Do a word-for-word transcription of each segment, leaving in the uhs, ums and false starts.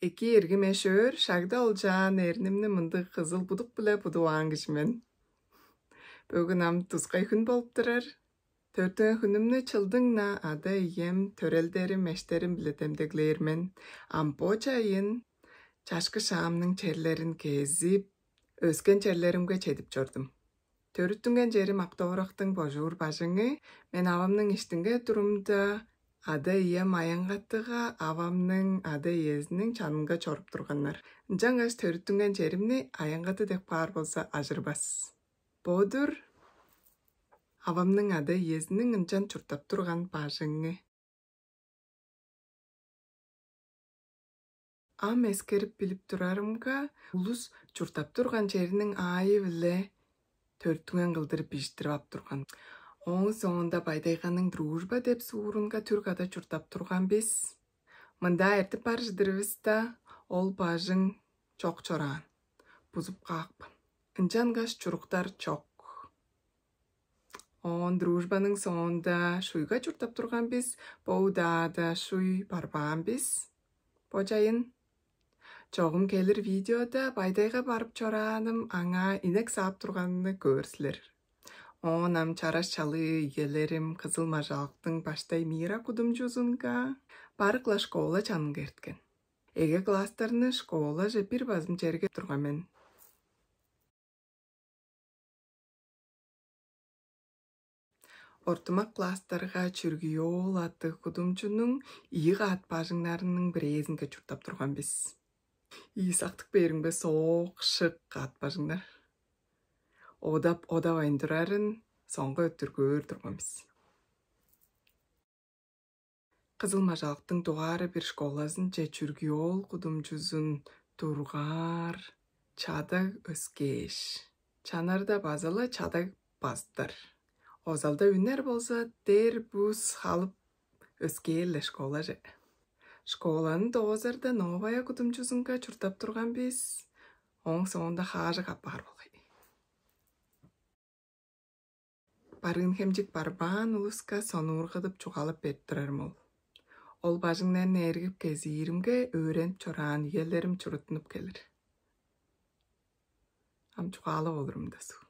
Эки эргим эш-өөр, шагда олчаан эрнимни мындыг кызыл будук-биле будуваан кижи мен. Бөгүн ам тускай хүн болуп турар. Төрүттүнген хүнүмнү чылдың-на ада-ием, төрелдерим, эштерим-биле демдеглээр мен. Ам бо чайын чашкы шаамның черлерин кезип, өскен черлеримге чедип чордум. Төрүттүнген черим Ак-Довурактың божуур бажыңы. Мен авамның иштинге турумда, ада-ием Аянгатыга авамның ада-иезиниң чанынга чоруп турганнар. Ынчангаш төрүттүнген черимни Аянгаты деп каар болза, ажырбас. Бо-дур авамның ада-иезиниң ынчан чурттап турган бажыңы. Ам эскерип билип турарымга, улус чурттап турган чериниң аайы-биле төрүттүнген кылдыр бижиттирип ап турган. Ооң соонда Бай-Тайганың Дружба деп суурунга түр када чурттап турган бис. Мында эртип бар чыдырывыста, ол бажың чок чораан, бузуп каапкан. Ынчангаш чуруктар чок. Оон Дружбаның соонда Шуйга чурттап турган бис, бо удаада Шуй барбаан бис. Бо чайын чогум келир видеода Бай-Тайга барып чорааным, аңаа инек саап турганымны көөр силер. Оон ам чараш чалыы үелерим Кызыл-Мажалыктың баштай Мира кудумчузунга, барык-ла школа чанынга эрткен. Эге класстарны школаже бир базым черге турган мен. Ортумак класстарга Чүргүй-оол аттыг кудумчунуң ийи каат бажыңнарының бирээзинге чурттап турган бис. Ийи сактып бээримге, соок, шык каат бажыңнар. Одап-одавайн турарын соңга өттүр көөр турган бис. Кызыл-Мажалыктың дугаары бир школазынче Чүргүй-оол кудумчузун дургаар чадаг өскээш, чанарда база-ла чадаг базыптар. Озалда үнер болза, дер бус халып өскээр-ле школаже. Школаны доозарда Новая кудумчузунга чурттап турган бис. Ооң соонда хаажык апаар болгай. Барыын-Хемчик барбаан улуска сонуургадып чугаалап берип турарым ол. Ол бажыңнарны эргип кезииримге, өөренип чораан үелерим чуруттунуп келир. Ам чугаалап олурум-даа суг.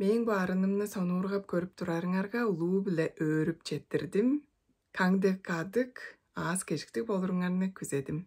Мээң бо арынымны сонуургап көрүп турарыңарга улуу-биле өөрүп четтирдим. Каң дег кадык, аас-кежиктиг болуруңарны күзедим.